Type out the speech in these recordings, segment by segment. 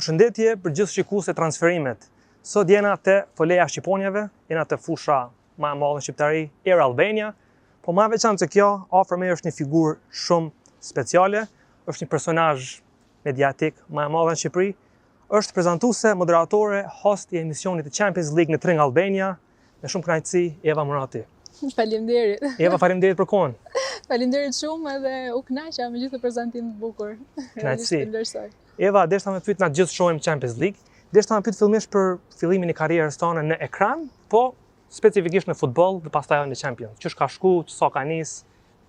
Përshëndetje për gjithë shikuesit e transferimit. Sot jena te Foleja e Shqiponjave, jena te fusha ma e madhe në Shqiptari, Air Albania, po ma e veçantë se kjo, afër meje është një figurë shumë speciale, është një personazh mediatik ma e madhe në Shqipëri, është prezantuese, moderatore, host i emisionit të Champions League në Tring Albania, Me shumë kënaqësi, Eva Murati. Faleminderit. Eva, faleminderit për kohën. Faleminderit shumë edhe u kënaqa me gjithë prezantim të bukur. Kënaqësi. Eva, deshta me pyet na gjithë shohim Champions League. Deshta me pyet fillimisht për fillimin e karrierës tënde në ekran, po specifikisht në futboll dhe pastaj në Champions. Qysh ka shku, sa ka nis,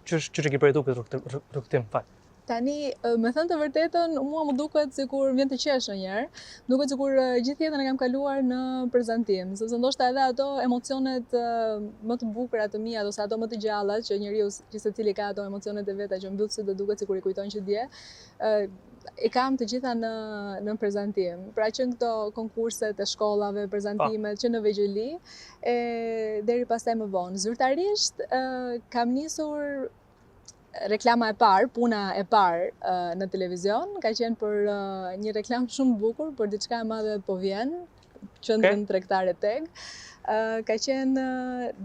qysh qysh e ke përjetu këtë rrugëtim, fal. Tani, me thënë të vërtetën, mua më duket sikur më vjen të qesh ndonjëherë, më duket sikur gjithë jetën e kam kaluar në prezantim, sepse ndoshta edhe ato emocionet më të bukura të mia ose ato më të gjalla që njeriu që secili ka ato emocionet e veta që mbyll sytë dhe duket sikur i kujton që dje, i kam të gjitha në në prezantim. Pra që në këto konkurset e shkollave, prezantimet që në vegjëli, e deri pastaj më vonë. Zyrtarisht kam nisur reklama e parë, puna e parë në televizion, ka qenë për një reklamë shumë të bukur, për diçka e madhe po vjen, qendrën okay. tregtare TEG. Ka qenë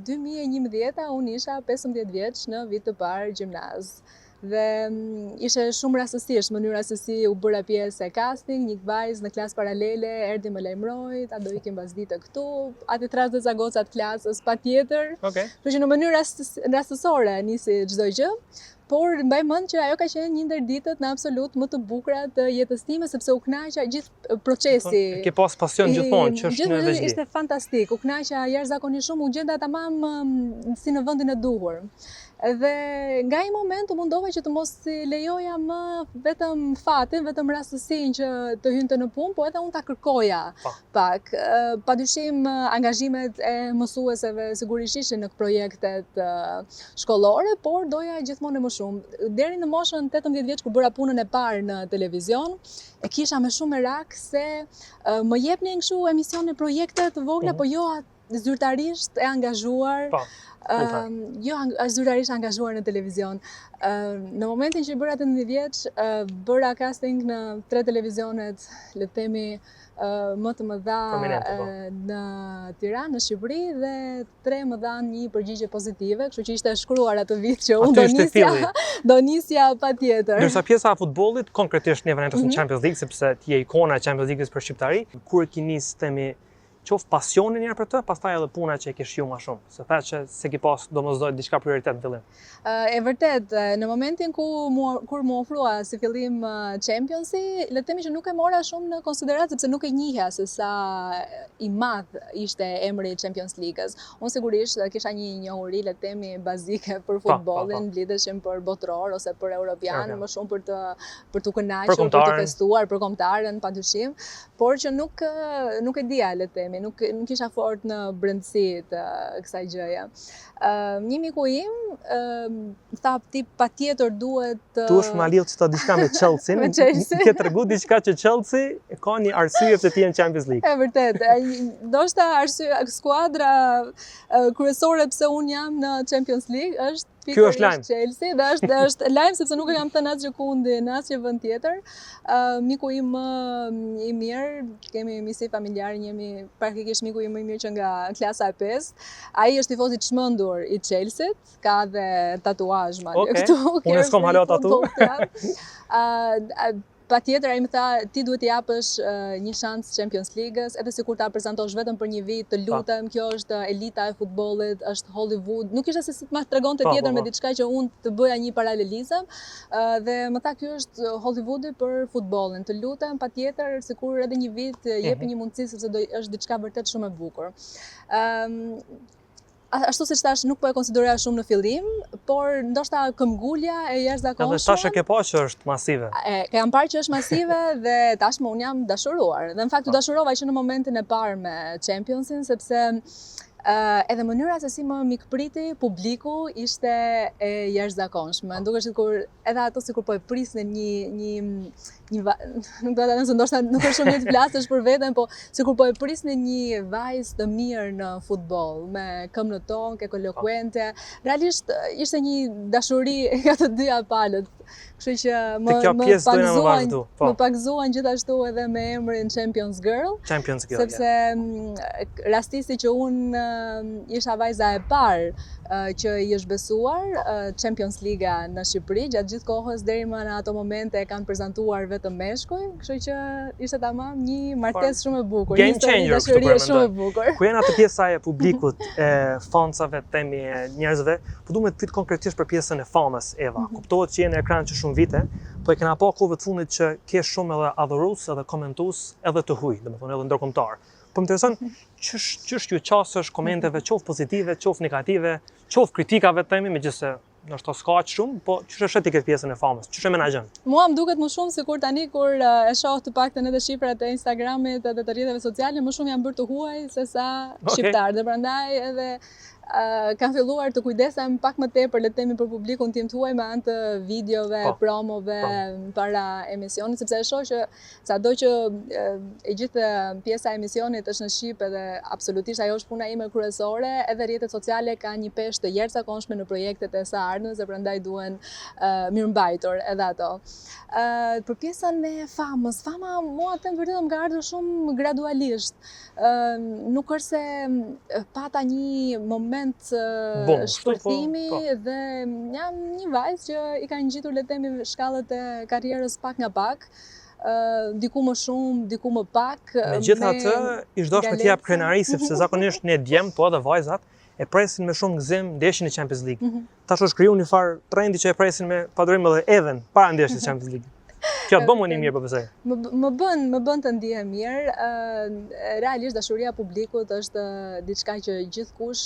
2011-a, unë isha 15 vjeç në vit të parë gjimnaz. Dhe mm, ishte shumë rastësisht mënyra se si u bëra pjesë e casting, një vajzë në klasë paralele erdhi më lajmëroi, a do ikim pasdite këtu, aty thërras dhe ca goca të klasës patjetër. Okej. Kështu që në mënyrë rastësore nisi çdo gjë, por mbaj mend që ajo ka qenë një ndër ditët në absolut më të bukura të jetës time sepse u kënaqa gjithë procesi. E ke pas pasion gjithmonë që është në vegjëli. Ishte fantastik, u kënaqa jashtëzakonisht shumë, u gjenda tamam mm, si në vendin e duhur. Dhe nga ai moment u mundova që të mos lejoja më vetëm fatin, vetëm rastësinë që të hynte në punë, po edhe unë ta kërkoja po. pak. Pa dyshim angazhimet e mësueseve sigurisht ishin në projektet shkollore, por doja gjithmonë e më shumë. Deri në moshën 18 vjeç kur bëra punën e parë në televizion, e kisha me shumë merak se më jepnin kështu emisione projekte të vogla, mm -hmm. po jo zyrtarisht e angazhuar, po, jo zyrtarisht angazhuar në televizion. Në momentin që i bëra 18 vjeç, bëra casting në tre televizionet, le të themi, më të mëdha po. në Tiranë, në Shqipëri dhe tre më dhanë një përgjigje pozitive, kështu që ishte e shkruar atë vit që unë do nisja, do nisja patjetër. Ndërsa pjesa e futbollit, konkretisht neve na intereson mm -hmm. Champions League, sepse ti je ikona e Champions League-s për Shqiptari, kur e ki nis themi qoftë pasionin njëherë për të, pastaj edhe puna që e ke shiju ma shumë. Se tha që s'e ki pas domosdo diçka prioritet në fillim. E vërtet, në momentin ku mu, kur m'u ofrua si fillim Championsi, le të themi që nuk e mora shumë në konsideratë sepse nuk e njihja se sa i madh ishte emri i Champions League-s. Unë sigurisht kisha një njohuri, le të themi, bazike për futbollin, mblidheshim për botëror ose për europian, më shumë për të për t'u kënaqur, për, për të festuar, për kombëtaren, padyshim. Por që nuk nuk e dija, le të themi, nuk nuk isha fort në brendësi të kësaj gjëje. Ë një miku im ë tha ti patjetër duhet të Tu është ma lidh që ta diçka me Chelsea. me Chelsea. Ke tregu diçka që Chelsea ka një arsye pse ti je në Champions League. E vërtet. Ndoshta arsye skuadra kryesore pse un jam në Champions League është Ky është lajm. Chelsea dhe është dhe është lajm sepse nuk e kam thënë asgjëkundi në asnjë vend tjetër. Uh, miku im më i mirë, kemi miqësi familjare, jemi praktikisht miku im më i mirë që nga klasa e 5. Ai është tifoz i çmendur i Chelsea-t, ka dhe tatuazh madje okay. këtu. Unë s'kam hala tatu. Uh, Patjetër ai më tha ti duhet t'i japësh një shans Champions League-s, edhe sikur ta prezantosh vetëm për një vit, të lutem, kjo është elita e futbollit, është Hollywood. Nuk ishte se si të ma tregonte po, tjetër po, po. me diçka që unë të bëja një paralelizëm, dhe më tha ky është Hollywoodi për futbollin. Të lutem, patjetër, sikur edhe një vit jepi mhm. një mundësi sepse do është diçka vërtet shumë e bukur. Ëm ashtu siç thash, nuk po e konsideroja shumë në fillim, por ndoshta këmbgulja e jashtëzakonshme. Edhe tash e ke pa që është masive. E kam parë që është masive dhe tashmë unë jam dashuruar. Dhe në fakt u po. dashurova që në momentin e parë me Championsin sepse ë. Edhe mënyra se si më mikpriti publiku ishte e jashtëzakonshme. Duket sikur edhe ato sikur po e prisnin një një një va... nuk do ta them se ndoshta nuk është shumë mirë të flasësh për veten, po sikur po e prisnin një vajzë të mirë në futboll, me këmbë në tokë, elokuente. Realisht ishte një dashuri nga të dyja palët. Kështu që më më pagëzuan, po. më pagëzuan gjithashtu edhe me emrin Champions Girl. Champions Girl. Sepse yeah. Mm, rastisi që unë mm, isha vajza e parë që i është besuar Champions Liga në Shqipëri gjatë gjithë kohës deri më në ato momente e kanë prezantuar vetëm meshkuj, kështu që ishte tamam një martesë shumë e bukur, një histori dashurie shumë e bukur. Ku jena te pjesa e publikut, e fansave, themi e njerëzve, po du me të pyet konkretisht për pjesën e famës, Eva. Mm -hmm. Kuptohet që je në ekran që shumë vite, po e kena pa kohëve të fundit që ke shumë edhe adhurues, edhe komentues, edhe të huj, domethënë edhe ndërkombëtar. Po më intereson qysh qysh ju qasesh komenteve, qoftë pozitive, qoftë negative, qoftë kritikave të themi, megjithëse ndoshta s'ka aq shumë, po qysh e sheh ti këtë pjesën e famës, qysh e menaxhon? Mua më duket më shumë sikur tani kur e shoh të paktën edhe shifrat e Instagramit edhe të rrjeteve sociale, më shumë janë bërë të huaj se sa okay. shqiptarë dhe prandaj edhe uh, kam filluar të kujdesem pak më tepër le të themi për publikun tim të huaj me anë të videove, po, promove po. para emisionit, sepse e shoh që Sado që e gjithë pjesa e emisionit është në shqip edhe absolutisht ajo është puna ime kryesore, edhe rrjetet sociale kanë një peshë të jashtëzakonshme në projektet e së ardhmes dhe prandaj duhen uh, mirëmbajtur edhe ato. Uh, për pjesën e famës, fama mua të them të vërtetën më ka ardhur shumë gradualisht. Nuk është se pata një moment Bum, shpërthimi po, po. dhe jam një vajzë që i ka ngjitur le të themi shkallët e karrierës pak nga pak, diku më shumë, diku më pak. Megjithatë, ish dashtë me t'jap krenari, sepse zakonisht ne djemtë, po edhe vajzat, e presin me shumë gëzim ndeshjen e Champions League. Mm -hmm. Tash është kriju një farë trendi që e presin me padurim edhe Evën para ndeshjes së Champions League. Kjo të bën me u ni mirë po besoj. Më më bën, më bën të ndihem mirë. Ë realisht dashuria e publikut është diçka që gjithkush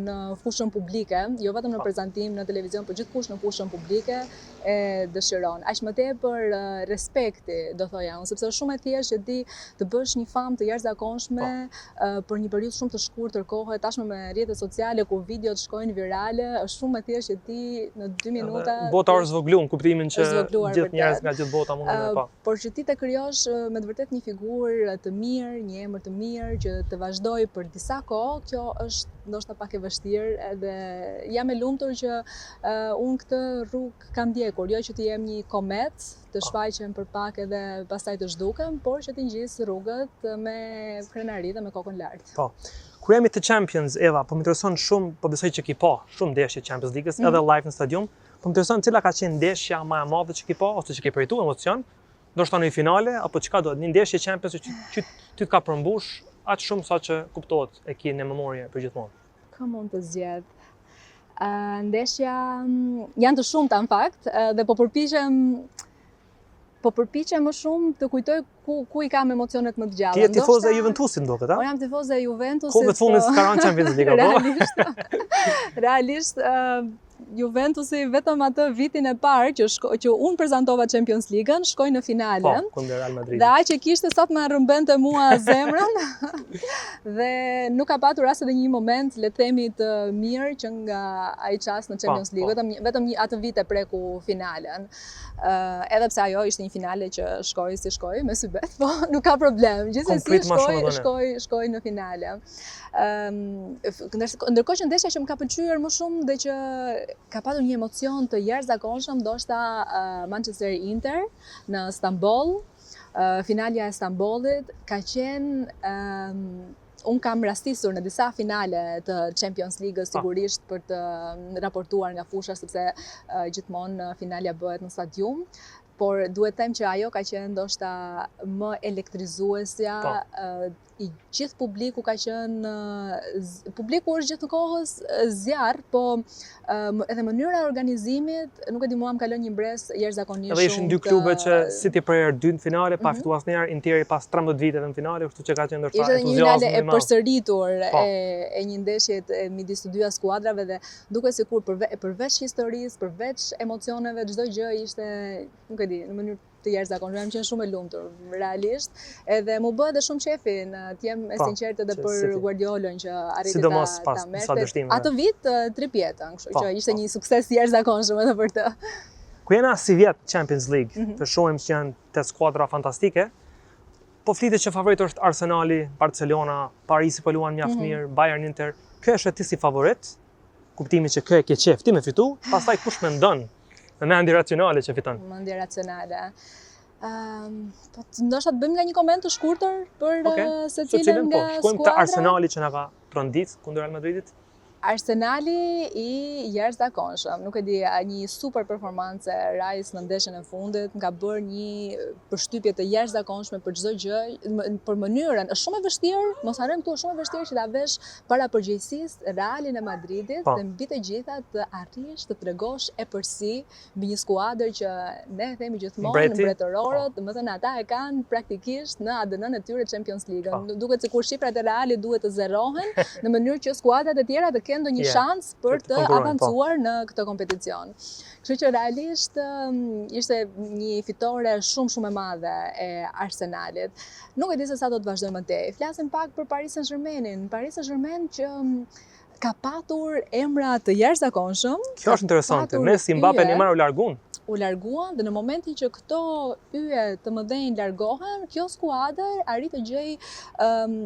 në fushën publike, jo vetëm në po. prezantim në televizion, por gjithkush në fushën publike e dëshiron. Aq më tepër respekti, do thoja unë, sepse është shumë e thjeshtë që ti të bësh një famë të jashtëzakonshme po. për një periudhë shumë të shkurtër kohe, tashmë me rrjetet sociale ku videot shkojnë virale, është shumë e thjeshtë që ti në 2 minuta bota është zvogëluar në kuptimin që gjithë njerëz nga gjithë bota mund të pa. Por që ti të krijosh me të vërtetë një figurë të mirë, një emër të mirë që të vazhdojë për disa kohë, kjo është ndoshta pak e vështirë edhe jam e lumtur që uh, unë këtë rrugë kam ndjekur, jo që të jem një komet, të po. shfaqem për pak edhe pastaj të zhdukem, por që t'i ngjis rrugët me krenari dhe me kokën lart. Po. Kur jemi te Champions, Eva, po më intereson shumë, po besoj që ki pa shumë ndeshje Champions League-s, mm -hmm. edhe live në stadium, po më intereson cila ka qenë ndeshja më e madhe që ki pa ose që ke përjetu emocion, ndoshta në finale apo çka do, një ndeshje Champions që, që ty të ka përmbush aq shumë sa që kuptohet e ki në memorie për gjithmonë. Kë mund të zgjedh? Ndeshja mm, janë të shumta në fakt dhe po përpiqem po përpiqem më shumë të kujtoj ku ku i kam emocionet më të gjalla. Ti je tifoze e Juventusit më duket, a? Po jam tifoze e Juventusit. Kohëve të fundit po. ka rënë Champions League apo? Realisht. Realisht Juventusi vetëm atë vitin e parë që shko, që unë prezantova Champions League-ën, shkoi në finale. Po, kundër Real Madrid. Dhe aq e kishte sa të më rrëmbente mua zemrën. dhe nuk ka patur as edhe një moment, le të themi, të mirë që nga ai çast në Champions po, League, po. vetëm vetëm një atë vit e preku finalen. Ë uh, edhe pse ajo ishte një finale që shkoi si shkoi me sybet, po nuk ka problem. Gjithsesi shkoi, shkoi, shkoi në finale. Ndërkohë që ndeshja që më ka pëlqyer më shumë dhe që ka patur një emocion të jashtëzakonshëm, ndoshta Manchester Inter në Stamboll, finalja e Stambollit ka qenë unë kam rastisur në disa finale të Champions League-ës po. sigurisht për të raportuar nga fusha sepse gjithmonë finalja bëhet në stadium, por duhet të them që ajo ka qenë ndoshta më elektrizuesja, po. i gjithë publiku ka qenë publiku është gjithë kohës zjarr, po edhe mënyra e organizimit, nuk e di mua më ka lënë një mbresë jashtëzakonisht Edhe ishin dy klube që City për herë dytë në finale, pa mm -hmm. fituar asnjëherë, Interi pas 13 viteve në finale, kështu që ka qenë ndoshta entuziazmi më i madh. Ishte një finale e përsëritur po. e e një ndeshje midis të dyja skuadrave dhe duket sikur përve, përveç historisë, përveç emocioneve, çdo gjë ishte, nuk e di, në mënyrë. të jashtëzakonshme. Jam qenë shumë e lumtur, realisht. Edhe m'u bë edhe shumë qefi, në të jem e Po, sinqertë edhe që për City. Guardiolën që arriti ta Sidomos pas ta disa merrte. dështimeve. Atë vit tripjetën, kështu Po, që ishte po. një sukses i jashtëzakonshëm edhe për të. Ku jena si vjet Champions League, Mhm. të shohim që janë te skuadra fantastike, po flitet që favorit është Arsenali, Barcelona, Parisi po luan mjaft Mhm. mirë, Bayern Inter. Kë është ti si favorit? Kuptimi që kë e ke qef ti me fitu, pastaj kush mendon me mendje racionale që fiton. Mendje racionale. Ëm, po të- ndoshta të bëjmë nga një koment të shkurtër për Okej, eh, Secilën, secilën po, nga shkojmë te skuadrat. Arsenali që na ka trondit kundër Real Madridit. Arsenali i jashtëzakonshëm, nuk e di, a një super performancë e Rice në ndeshjen e fundit, më ka bërë një përshtypje të jashtëzakonshme për çdo gjë, për mënyrën. Është shumë e vështirë, mos harrojmë këtu, është shumë e vështirë që ta vesh para përgjegjësisë Realin e Madridit Po. dhe mbi të gjitha të arrish të tregosh epërsi mbi një skuadër që ne e themi gjithmonë Mbreti, mbretërorët, domethënë ata e kanë praktikisht në ADN-n e tyre Champions League-ën. Po. Duket sikur shifrat e Realit duhet të zerohen në mënyrë që skuadrat e tjera të kenë ndonjë Yeah, shans për të të konkurrojnë, po. avancuar në këtë kompeticion. Kështu që realisht ishte një fitore shumë shumë e madhe e Arsenalit. Nuk e di se sa do të vazhdojmë më tej. Flasim pak për Paris Saint-Germainin. Paris Saint-Germain që ka patur emra të jashtëzakonshëm. Kjo është interesante. patur Messi, Mbappe, yje. Neymar u larguan. U larguan dhe në momentin që këto yje të mëdhenj largohen, kjo skuadër arrit të gjej ëm,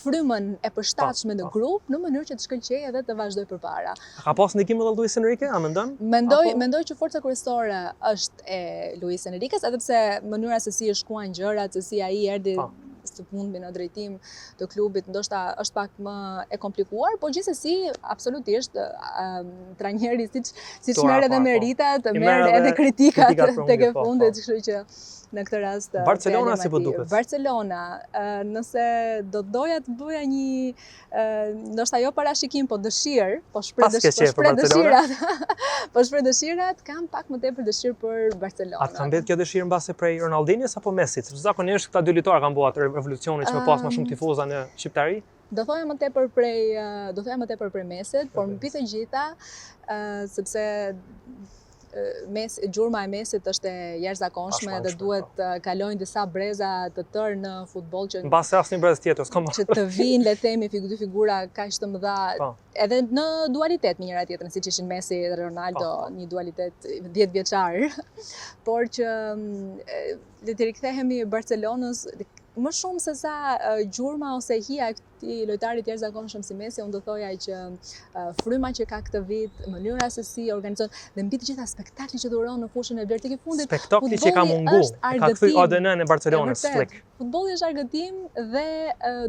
frymën e përshtatshme në Po, po. grup në mënyrë që të shkëlqejë edhe të vazhdojë përpara. A ka pas ndikim edhe Luis Enrique, a mendon? Mendoj Apo- mendoj që forca kryesore është e Luis Enriquez, edhe pse mënyra se si e shkuan gjërat, se si ai erdhi Po. së fundmi në drejtim të klubit, ndoshta është pak më e komplikuar, po gjithsesi absolutisht ëm, trajneri siç siç Dora merr edhe parë, po. meritat, I merr merr edhe edhe kritikat kritikat për tek e humbje, po, fundit, po. kështu që në këtë rast Barcelona fjalim si po atij. duket? Barcelona, nëse do të doja të bëja një ndoshta jo parashikim, po dëshirë, po shpreh Pas ke dësh, po qef për shpreh Barcelona? dëshirat. po shpreh dëshirat, kam pak më tepër dëshirë për Barcelonën. A të ka mbet kjo dëshirë mbase prej Ronaldinhos apo Messit? Sepse zakonisht këta dy lojtarë kanë bërë atë revolucionin që më pas më shumë tifoza në Shqiptari. Do thoja më tepër prej do thoja më tepër prej Messit, por mbi të gjitha, sepse mes gjurma e Messit është e jashtëzakonshme dhe duhet po. të kalojnë disa breza të tërë në futboll që mbase asnjë brez tjetër, s'ka që të vinë le të themi dy figura kaq të mëdha Po. edhe në dualitet me njëra tjetrën, siç ishin Messi dhe Ronaldo, Po, po. një dualitet 10 vjeçar. Por që mm, le të rikthehemi Barcelonës më shumë se sa gjurma ose hija e këtij lojtari të jashtëzakonshëm si Messi, unë do thoja që fryma që ka këtë vit, mënyra se si organizon dhe mbi të gjitha spektakli që dhuron në fushën e blerë tek i fundit, Spektakli që ka mungu, është e ka kthy argëtim. ADN-në e Barcelonës, Flick. Futbolli është argëtim dhe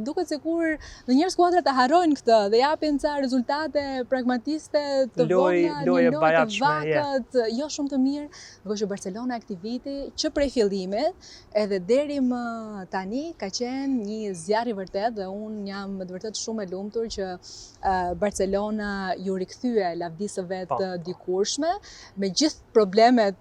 duket sikur ndonjëherë skuadrat e harrojnë këtë dhe japin ca rezultate pragmatiste të vogla, lojë një lojë të vakët, jo shumë të mirë, ndërkohë që Barcelona e këtij viti që prej fillimit edhe deri më tani ka qenë një zjarr i vërtet dhe unë jam me të vërtet shumë e lumtur që Barcelona ju rikthye lavdisë së vet Po, të po. dikurshme me gjithë problemet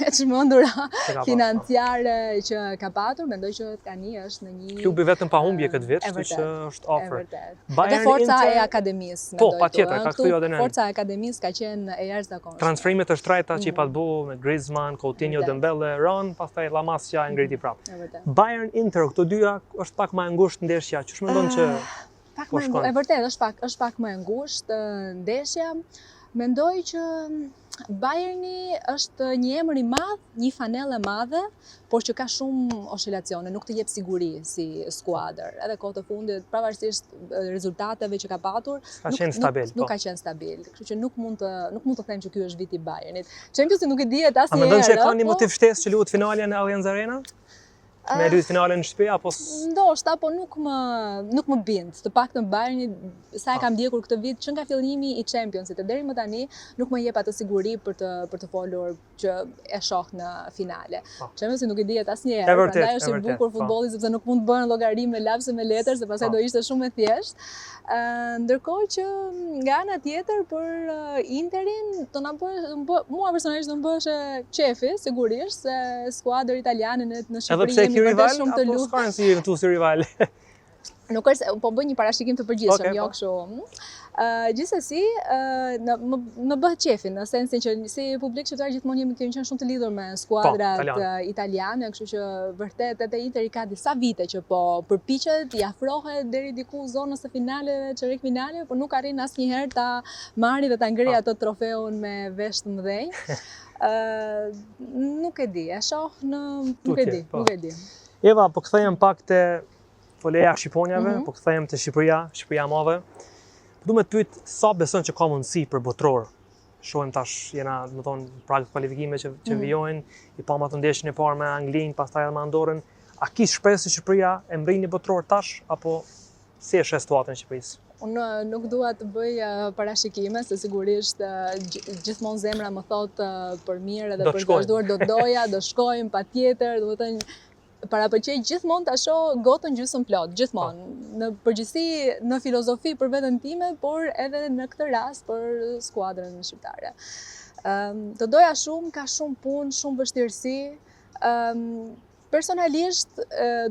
e çmendura po. financiare që ka patur, mendoj që tani është në një Klubi vetëm pa humbje këtë vit, e kështu që është E afër. vërtet. Edhe Bayern forca Inter, e akademisë, Po, mendoj patjetër, ka Këtu kthyer ADN-n. Forca e akademisë ka qenë e jashtëzakonshme. Transferimet e shtrejta që i Mm. pat bu me Griezmann, Coutinho, Vërtet. Dembele, Ron, pastaj La Masia e ngriti prapë. E vërtet. Bayern Inter, këto dyja është pak më e ngushtë ndeshja. Qysh mendon që Pak po më e shkon? e vërtet, është pak është pak më e ngushtë ndeshja. Mendoj që Bayerni është një emër i madh, një fanellë e madhe, por që ka shumë oscilacione, nuk të jep siguri si skuadër. Edhe kohët e fundit, pavarësisht rezultateve që ka patur, ka qenë stabil, nuk, nuk po. ka qenë stabil. Kështu që nuk mund të nuk mund të them që ky është viti i Bayernit. Championsi nuk i dihet A asnjëherë. mendon që ka një po- motiv shtesë që luhet finalja në Allianz Arena? Me Ah, luajt finalen në shtëpi apo Ndoshta, po nuk më nuk më bind. Të paktën Bayerni sa e Po. kam ndjekur këtë vit që nga fillimi i Championsit e deri më tani nuk më jep atë siguri për të për të folur që e shoh në finale. Po. Championsi nuk i dihet asnjëherë, E vërtet, prandaj është e i vërtet, bukur po. futbolli sepse nuk mund të bëhen llogari me laps e me letër, se pastaj Po. do ishte shumë e thjeshtë. Ë, ndërkohë që nga ana tjetër për Interin do na bësh, bë, mua personalisht do më bësh qefi, sigurisht, se skuadër italiane në në Edhe Shqipëri pse e jemi ki vërtet rival, shumë të apo luft. s'ka rëndësi Juventusi rival? Nuk është, po bëj një parashikim të përgjithshëm, okay, jo po. kështu. Uh, gjithsesi, uh, në, më, më bëhet qefi në sensin që si publik shqiptar gjithmonë jemi kemi qenë shumë të lidhur me skuadrat po, italiane, kështu që vërtet edhe Interi ka disa vite që po përpiqet, i afrohet deri diku zonës së finaleve, çerek finale, por nuk arrin asnjëherë ta marrë dhe ta ngrejë po. atë trofeun me vesh të mëdhenj. Ë, nuk e di, e shoh në nuk e di, po. nuk e di. Eva, po kthehem pak te foleja e shqiponjave, mm -hmm. po kthehem te Shqipëria, Shqipëria e madhe. Po du me të pyet sa beson që ka mundësi për botëror? Shohim tash jena, domethonë, prag kualifikime që që mm -hmm. vijojnë, i pamë atë ndeshjen e parë me Anglinë, pastaj edhe me Andorrën. A ki shpresë se Shqipëria e mbrin një botëror tash apo si e sheh situatën e Shqipërisë? Unë nuk dua të bëj parashikime, se sigurisht gjithmonë zemra më thotë për mirë edhe për të vazhduar, do doja, do shkojmë patjetër, domethënë parapëlqej gjithmonë ta shoh gotën gjysmë plot, gjithmonë. Po. Në përgjithësi, në filozofi për veten time, por edhe në këtë rast për skuadrën shqiptare. Ëm do doja shumë, ka shumë punë, shumë vështirësi. Ëm Personalisht,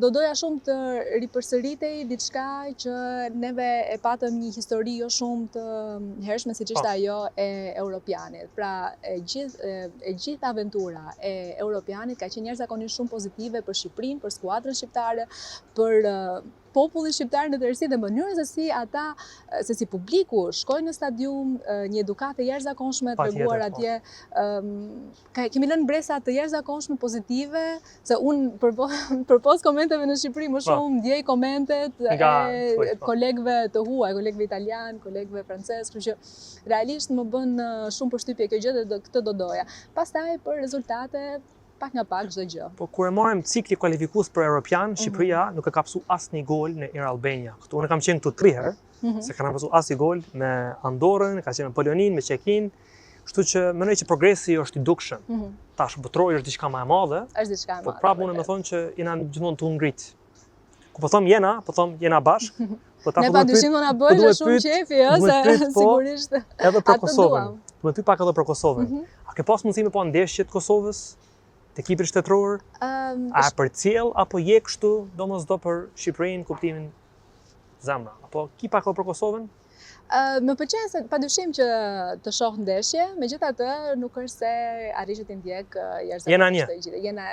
do doja shumë të ripërsëritej diçka që neve e patëm një histori jo shumë të hershme siç ishte po. ajo e Europianit. Pra, e gjithë e gjithë aventura e Europianit ka qenë jashtëzakonisht shumë pozitive për Shqipërinë, për skuadrën shqiptare, për popullin shqiptar në tërësi dhe mënyrën se si ata, se si publiku shkoi në stadium, një edukatë e jashtëzakonshme treguar po. atje, ka, kemi lënë mbresa të jashtëzakonshme pozitive, se unë përpos komenteve në Shqipëri më po. shumë ndjej komentet e po. kolegëve të huaj, kolegëve italianë, kolegëve francezë, kështu që realisht më bën shumë përshtypje kjo gjë dhe do, këtë do doja. Pastaj për rezultate pak nga pak çdo gjë. Po kur e marrim cikli kualifikues për Europian, mm -hmm. Shqipëria nuk e ka pësu asnjë gol në Air Albania. Këtu unë kam qenë këtu tri herë, mm -hmm. s'e kanë pësu asnjë gol me Andorrën, ka qenë me Poloninë, me Çekinë. Kështu që mendoj që progresi është i dukshëm. Mm -hmm. Tash botërori është diçka më e madhe. Është diçka e po madhe. Po prapë unë me thonë që jena gjithmonë tu ngrit. Ku po thom jena, po thom jena bashk. Po ta Ne pa dyshim do na po bëjë shumë qefi, ë, se po, sigurisht. Edhe për Kosovën. Do të pak edhe për Kosovën. Mm -hmm. A ke pas mundësi me pa ndeshje të Kosovës? Të ekipit shtetëror? Um, a e përcjell apo je kështu domosdo për Shqipërinë, kuptimin zemra? Apo ki pak edhe për Kosovën? Më pëlqen se padyshim që të shoh ndeshje, megjithatë nuk është se arrij që t'i ndjek jashtëzakonisht Jena një. të gjitha. Jena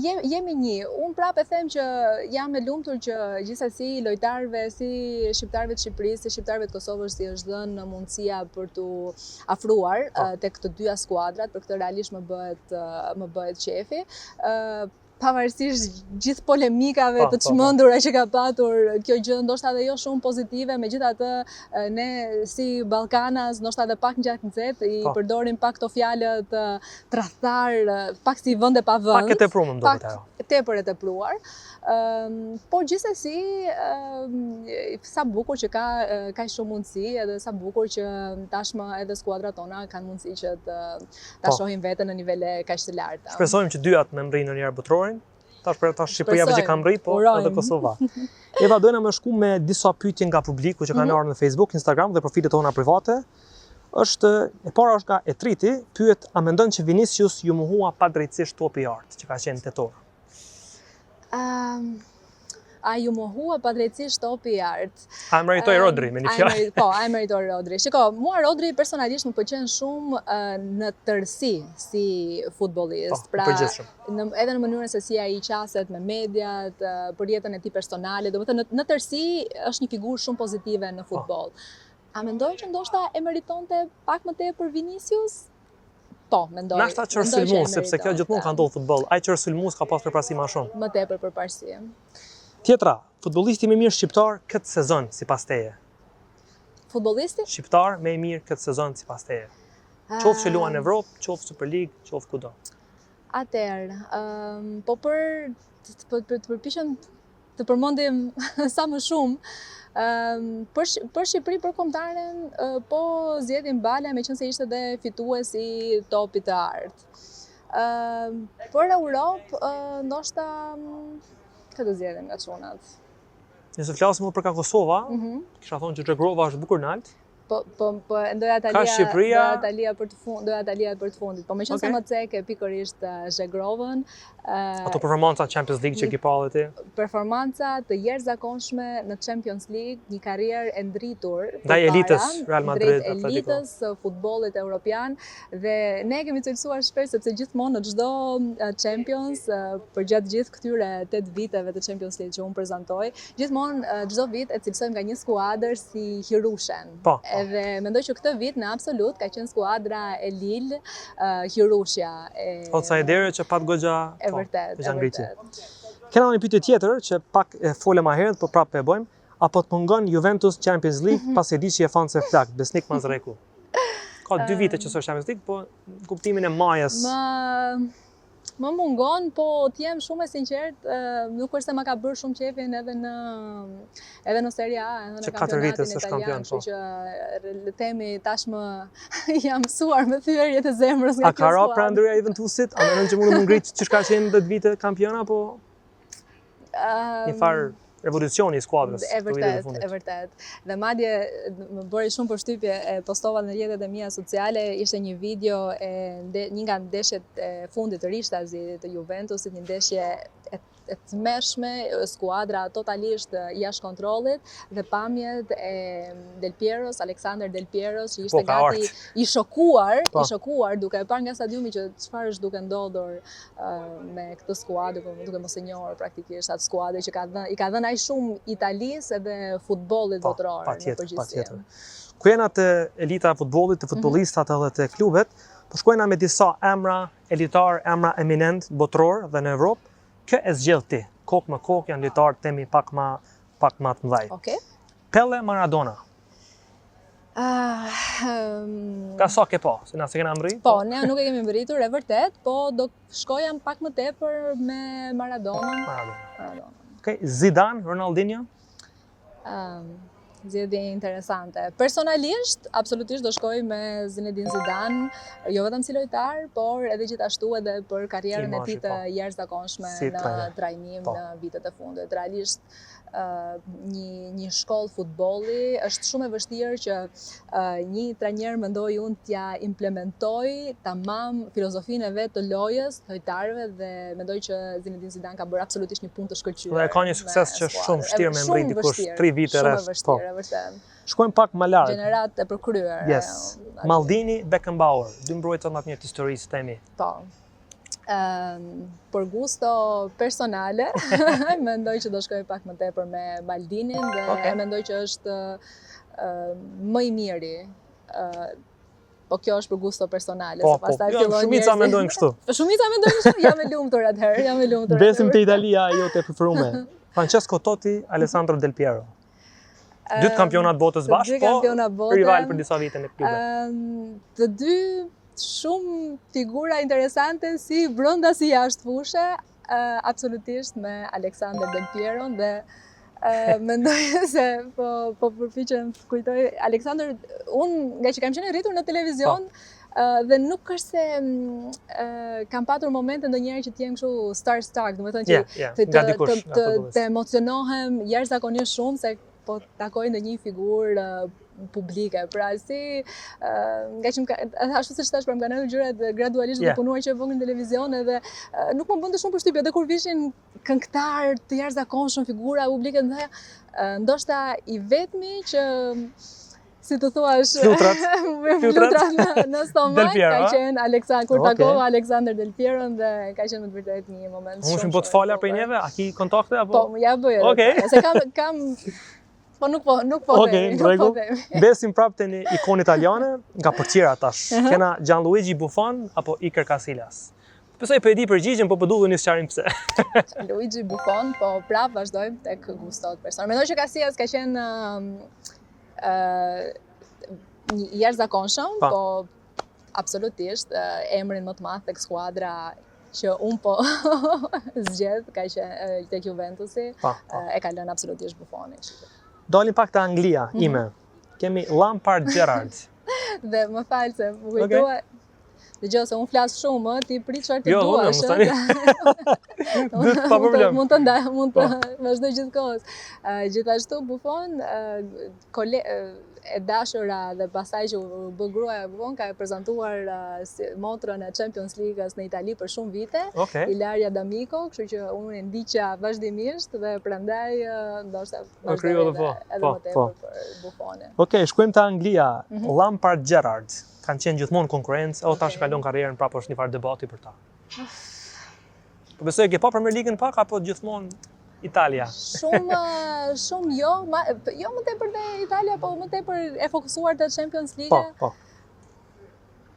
je, jemi një. Unë prapë e them që jam e lumtur që gjithsesi lojtarëve si shqiptarëve të Shqipërisë, si shqiptarëve të Kosovës i është dhënë mundësia për t'u afruar po. tek të dyja skuadrat, për këtë realisht më bëhet më bëhet qefi. Pavarësisht gjithë polemikave po, të po, po. çmendura që ka patur kjo gjë, ndoshta edhe jo shumë pozitive, megjithatë ne si Ballkanas, ndoshta edhe pak gjaknxehtë, i përdorim pak këto fjalët tradhtar, pak si vend e pa vend. Pak e tepruar më duket ajo. Tepër e tepruar. Ëm, por gjithsesi, sa bukur që ka kaq shumë mundësi, edhe sa bukur që tashmë edhe skuadrat tona kanë mundësi që të ta po. shohim veten në nivele kaq të larta. Shpresojmë që dyjat me mrri ndonjëherë botërorin. Tash për tash Shqipëria veç e ka mrri, po edhe Kosova. Eva dojna me shku me disa pyetje nga publiku që kanë mm -hmm. ardhur në Facebook, Instagram dhe profilet tona private. Është e para është nga Etriti, pyet a mendon që Vinicius ju mohua padrejtësisht topi i artë që ka qenë në tetor? Um, a ju mohua padrejtësisht topi i artë? A e meritoi Rodri, me një fjalë? Po, a e meritoi Rodri. Shiko, mua Rodri personalisht më pëlqen shumë në tërësi si futbollist. Po, pra, në, edhe në mënyrën se si ai qaset me mediat, për jetën e tij personale, domethënë në, në tërësi është një figurë shumë pozitive në po. futboll. A mendoj që ndoshta e meritonte pak më tepër Vinicius? Po, mendoj. Nashta që është sulmues, sepse kjo gjithmonë ka ndodhur futboll. Ai që është sulmues ka pas përparësi më shumë. Më tepër përparësi. Tjetra, futbollisti më i mirë shqiptar këtë sezon sipas teje. Futbollisti? Shqiptar më i mirë këtë sezon sipas teje. Qoftë që luan në Evropë, qoftë Superligë, qoftë kudo. Atëherë, um, po për të, të, të, të përpiqem të përmendim sa më shumë. Ëm për për Shqipëri për kombëtaren po zgjedhim Balaj meqenëse ishte dhe fitues i topit të artë. Ëm për Europë ndoshta kë të zgjedhim nga çunat. Nëse flasim më për ka Kosova, mm -hmm. kisha thonë që Zhegrova është bukur nalt. Po, po, po, doja ta lija, Shqipëria... doja ta lija për të fund, doja ta lija për të fundit. Po meqenëse okay. më ceke pikërisht Zhegrovën. Ato performanca në Champions League që ki pa dhe ti? Performanca të jashtëzakonshme në Champions League, një karrierë e ndritur ndaj elitës Real Madrid, drejt elitës së futbollit europian dhe ne e kemi cilësuar shpesh sepse gjithmonë në çdo Champions përgjatë gjithë këtyre 8 viteve të Champions League që unë prezantoj, gjithmonë çdo vit e cilësojmë nga një skuadër si Hirushen. Po, po. Edhe mendoj që këtë vit në absolut ka qenë skuadra e Lille, uh, Hirushja e Outsideri që pat goxha, e po, vërtet, e vërtet. Kena një pyetje tjetër që pak e fole më herët, po prapë e bëjmë. A po të mungon Juventus Champions League mhm. pasi e di që je fan e flaktë, Besnik Mazreku. Ka dy vite që s'është Champions League, po në kuptimin e majës. Më Më mungon, po të jem shumë e sinqert, nuk është se ma ka bërë shumë qefin edhe në edhe në Serie A, edhe në kampionatin italian, kampion, po. kështu që le të themi tashmë jam mësuar me thyerjet e zemrës nga kjo skuadër. A ka ra pra Juventusit? A mendon që mund të ngrit çka ka qenë 10 vite kampion apo um, një farë revolucioni i skuadrës. E vërtet, e vërtet. Dhe madje më bëri shumë përshtypje, e postova në rrjetet e mia sociale, ishte një video e nde, një nga ndeshjet e fundit të rishtazi të Juventusit, një ndeshje e e tmerrshme, skuadra totalisht jashtë kontrollit dhe pamjet e Del Pieros, Alexander Del Pieros që ishte po, gati i shokuar, po. i shokuar duke e parë nga stadiumi që çfarë është duke ndodhur me këtë skuadër, po, duke mos e njohur praktikisht atë skuadër që ka dhënë, i ka dhënë aq shumë Italisë edhe futbollit po, botëror në përgjithësi. Patjetër. Ku jena te elita e futbollit, te mhm. futbollistat edhe te klubet, po shkojna me disa emra elitar, emra eminent botëror dhe në Evropë, kë e zgjedh ti? Kokë më kokë janë lojtarë temi pak ma pak ma të mëdhaj. Okej. Okay. Pele Maradona. Ah, um, Ka sa ke pa, se na s'e kena mbërri? Po, ne nuk e kemi mbërritur, e vërtet, po do shkoja pak më tepër me Maradona. Maradona. Maradona. Okej, okay. Zidane, Ronaldinho? Um, zgjedhje interesante. Personalisht, absolutisht do shkoj me Zinedine Zidane, jo vetëm si lojtar, por edhe gjithashtu edhe për karrierën e tij të po. jashtëzakonshme si në trajnim po. në vitet e fundit. Realisht një një shkollë futbolli, është shumë e vështirë që një trajner mendoj unë t'ja implementoj tamam filozofinë e vet të lojës, lojtarëve dhe mendoj që Zinedine Zidane ka bërë absolutisht një punë të shkëlqyer. Dhe ka një sukses që është shumë vështirë me mbërri dikush 3 vite rresht. Shumë e po. vështirë, e vërtet. Shkojmë pak më larg. Gjeneratë e përkryer. Yes. Maldini, Beckenbauer, dy mbrojtësat më të mirë të historisë themi. Po. Për gusto personale, mendoj që do shkoj pak më tepër me Maldinin dhe okay. mendoj që është uh, më i miri. Uh, po kjo është për gusto personale, po, se po. pastaj po, fillojnë Shumica mendojnë kështu. Po shumica mendojnë kështu, jam e lumtur atëherë, jam e lumtur. Mbesim te Italia jote e preferume. Francesco Totti, Alessandro Del Piero. Dy të kampionat botës bashkë, po rival për disa vite në klube. Të dy shumë figura interesante si brenda si jashtë fushe, absolutisht me Alexander Del Pieron dhe mendoj se po po përpiqem të kujtoj Alexander unë nga që kam qenë rritur në televizion po. dhe nuk është se kam patur momente ndonjëherë që të jem kështu starstruck, domethënë që yeah, yeah. të të, të, të, të emocionohem jashtëzakonisht shumë se po takoj ndonjë figurë publike. Pra si nga që më ka, ashtu siç thash, pra më kanë ardhur gjërat gradualisht duke yeah. punuar që e vogël në televizion edhe nuk më bënte shumë përshtypje edhe kur vishin këngëtar të jashtëzakonshëm, figura publike, ndoshta ndoshta i vetmi që si të thuash, flutrat, flutrat në, në stomak, ka qenë Aleksandr, kur okay. takova Alexander Del Pieron dhe ka qenë me të vërtetë një moment shumë. Unë po të fala për neve, a ki kontakte apo? Po, ja bëj edhe. Okej. Okay. Se kam kam Po nuk po, nuk po okay, themi, nuk po themi. Mbesim prapë te një ikonë italiane nga portiera tash. Uh -huh. Kena Gianluigi Buffon apo Iker Casillas. Besoj po e di përgjigjen, po po du një sqarim pse. Gianluigi Buffon, po prapë vazhdojmë tek gustot personale. Mendoj që Casillas ka qenë ë uh, një i jashtëzakonshëm, po absolutisht emrin më të madh tek skuadra që unë po zgjedh ka qenë tek Juventusi, pa, po, pa. Po. e ka lënë absolutisht Buffoni. Dalim pak te Anglia mm -hmm. ime. Kemi Lampard Gerrard. Dhe më fal se më kujtua okay. Dëgjo se unë flas shumë, ë, ti prit çfarë të Jo, unë, duash. mos tani. Dytë pa problem. Mund të ndaj, mund të Po. vazhdoj gjithkohës. Ë, Gjithashtu Buffon, ë, kole, ë, e dashura dhe pastaj që u bë gruaja e Buffon ka prezantuar ë, si motrën e Champions League-s në Itali për shumë vite. Okej. Ilaria D'Amico, kështu që unë e ndiqja vazhdimisht dhe prandaj ë, ndoshta vazhdoj kriju edhe edhe, po, edhe po, më tepër po. për Buffonin. Okej, shkojmë te Anglia. Mhm. Lampard Gerrard kanë qenë gjithmonë konkurrencë, edhe tash Okej. e kalon karrierën prapë është një farë debati për ta. Po besoj e ke pa Premier League-n pak apo gjithmonë Italia? Shumë ë, shumë jo, ma, jo më tepër te Italia, po më tepër e fokusuar te Champions League. Po, po.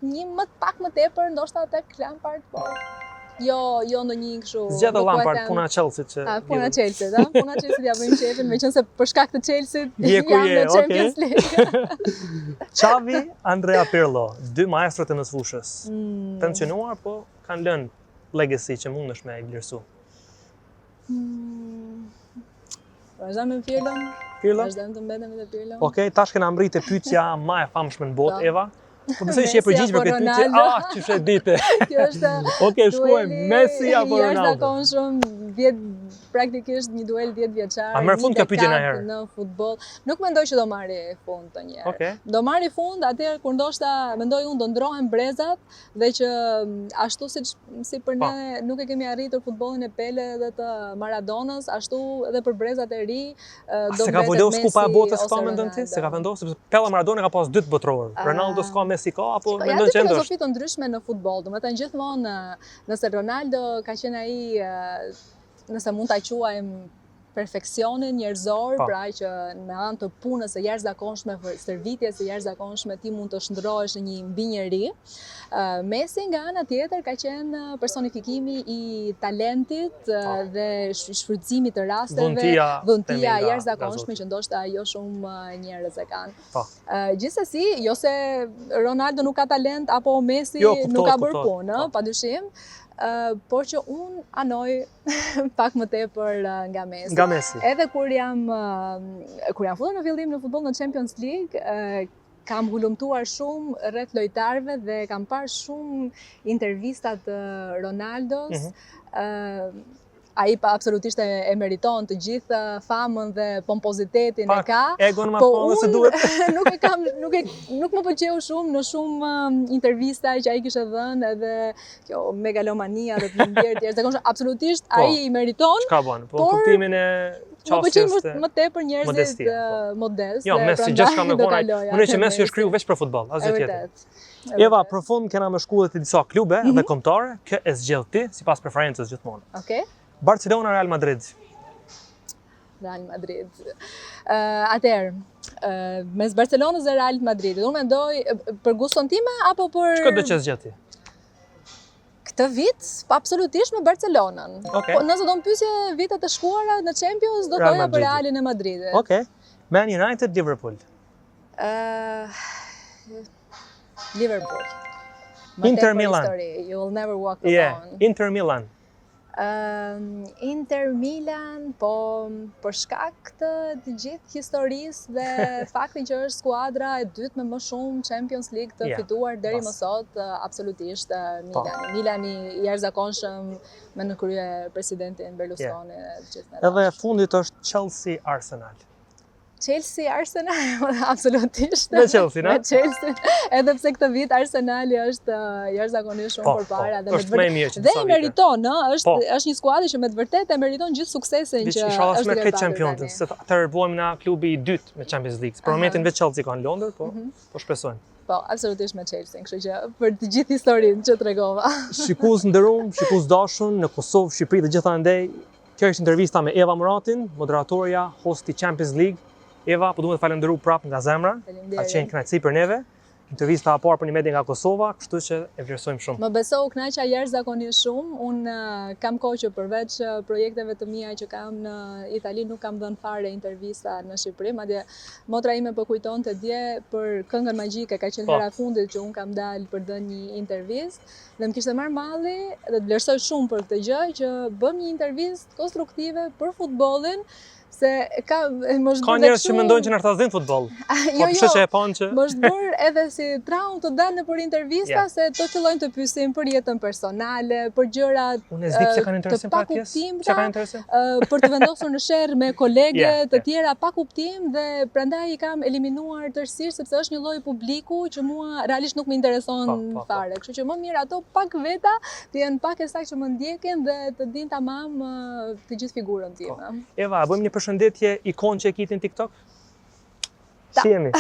Një më pak më tepër ndoshta tek Lampard, po. Jo, jo ndonjë kështu. Zgjedhë nuk po e Lampard, them. puna e Chelsea që A, puna e Chelsea, a? Puna e Chelsea ja bëjmë qefin, meqense për shkak të Chelsea Je ku jam je, në okej. Champions League. Xavi, Andrea Pirlo, dy maestro të mesfushës. Mm. Pensionuar, po kanë lënë legacy që mundesh me i vlerësu. Mm. Vazhdojmë me Pirlon? Pirlo? Vazhdojmë të mbetemi te Pirlo? Okej, tash kena mrrit te pyetja më e famshme në botë, Po. Eva. Po besoj që je Messi përgjigj për apo këtë pyetje. Ronaldo? Ah, qysh e dite. Kjo është Okej, shkojmë. dueli Messi apo i Ronaldo? jashtëzakonshëm, 10 praktikisht një duel 10 vjeçar. A merr fund një kjo pyetje dekad ndonjëherë? Në futboll. Nuk mendoj që do marrë fund ndonjëherë. Okej. Do marrë fund atëherë kur ndoshta mendoj unë do ndrohen brezat dhe që ashtu siç si për Po. ne nuk e kemi arritur futbollin e Pele dhe të Maradonës, ashtu edhe për brezat e ri A do se ka mbetet vendos kupa e Messi botës ose këta mendon ti? Se ka Ronaldo. vendosur sepse Pele Maradona ka pas dy të botëror. Ah. Ronaldo s'ka, Messi ka apo Po, mendon janë dy që ende është? filozofi të ndryshme në futboll, domethënë gjithmonë nëse Ronaldo ka qenë ai nëse mund ta quajmë perfeksionin njerëzor, Po. pra që me anë të punës së jashtëzakonshme, stërvitjes së jashtëzakonshme ti mund të shndrohesh në një mbinjeri. Ë, Messi nga ana tjetër ka qenë personifikimi i talentit Po. dhe shfrytëzimit të rasteve, Dhuntia, dhuntia themi, nga- nga jashtëzakonshme Zoti. që ndoshta jo shumë njerëz e kanë. Po. Gjithsesi, jo se Ronaldo nuk ka talent apo Messi Jo, kuptohet, nuk ka bërë kuptohet, punë, ë, po. padyshim, por që unë anoj pak më tepër nga Messi. Nga Messi. Edhe kur jam kur jam futur në fillim në futboll në Champions League, kam hulumtuar shumë rreth lojtarëve dhe kam parë shumë intervista të Ronaldos. Mhm. Ë, ai pa absolutisht e, e meriton të gjithë famën dhe pompozitetin e Pak ka. Egon më Po po se unë duhet. nuk e kam nuk e nuk më pëlqeu shumë në shumë intervista që ai kishte dhënë edhe kjo megalomania dhe të ndjerë të jashtëzakonshme. Absolutisht Po. ai i meriton. Çka bën? Po Por, kuptimin e Më pëlqejnë qasjes më, të më tepër njerëzit modestia, po. modest. Jo, dhe Messi prandaj gjithçka me do kon ai. kaloja Unë që te Messi është kriju veç për futboll, E asgjë tjetër. vërtet. e Eva, vërtet. për fund kena më shku edhe te disa klube Mhm. dhe kombëtare, kë e zgjedh ti sipas preferencës gjithmonë. Okej. Barcelona Real Madrid. Real Madrid. Ë, atëherë, ë, mes Barcelonës dhe Real Madridit, unë mendoj për guston time apo për Çka do që zgjedh ti? këtë vit, pa absolutisht me Barcelonën. Okej. Po nëse do më pyesje vitet e shkuara në Champions, do Real thoja për Madridi. Realin e Madridit. Okej. Man United Liverpool. Ë, Liverpool. Më Inter tepër Milan. histori, You will never walk alone. Yeah, Inter Milan. Inter Milan, po për shkak të të gjithë historisë dhe faktin që është skuadra e dytë me më shumë Champions League të Yeah, fituar deri më bas. sot, absolutisht Po. Milani. Milani i jashtëzakonshëm me në krye presidentin Berlusconi e të gjithë me Edhe radhë. fundit është Chelsea Arsenal. Chelsea Arsenal, absolutisht. Me Chelsea, na? Me Chelsea. Edhe pse këtë vit Arsenali është jashtëzakonisht shumë Po, përpara po, dhe me është të më i mirë që Dhe disa e vite. meriton, ë, është Po. është një skuadër që me të vërtetë e meriton gjithë suksesin Veç që inshallah është s'merr duke këtë patur Championsin, tani. se atëherë bëhemi na klubi i dytë me Champions League. Për Aha. momentin veç Chelsea ka në Londër, po Mhm. po shpresojmë. Po, absolutisht me Chelsea, kështu që për të gjithë historinë që tregova. Shikues nderum, shikues dashur në Kosovë, Shqipëri dhe gjithandej. Kjo është intervista me Eva Muratin, moderatorja, hosti Champions League. Eva, po duhet të falenderu prap nga zemra. Ka Faleminderit. qenë kënaqësi për neve. Intervista e parë për një media nga Kosova, kështu që e vlerësojmë shumë. Më beso u kënaqa jashtëzakonisht shumë. Unë kam kohë që përveç projekteve të mia që kam në Itali nuk kam dhënë fare intervista në Shqipëri. Madje motra ime po kujtonte dje për këngën magjike, ka qenë Po. hera e fundit që unë kam dalë për dhënë një intervistë dhe më kishte marrë malli dhe të vlerësoj shumë për këtë gjë që bëm një intervistë konstruktive për futbollin. Se ka më është Ka bërë njerëz që mendojnë që nërta zin futboll. Jo, Po jo, pse që e panë që Më është bërë edhe si traumë të dalë nëpër intervista Yeah. se të fillojnë të pyesin për jetën personale, për gjërat Unë e s'di pse kanë të interesim për atë pjesë. pakuptimta, Pse kanë interesim? për të vendosur në sherr me kolege Yeah, të yeah. tjera pa kuptim dhe prandaj i kam eliminuar tërësisht sepse është një lloj publiku që mua realisht nuk më intereson Po, po, po. fare. Kështu që më mirë ato pak veta të jenë pak e saktë që më ndjekin dhe të dinë tamam të gjithë figurën time. Eva, a bëjmë një përshëndetje ikon që e kiti në TikTok? Ta. Si jemi?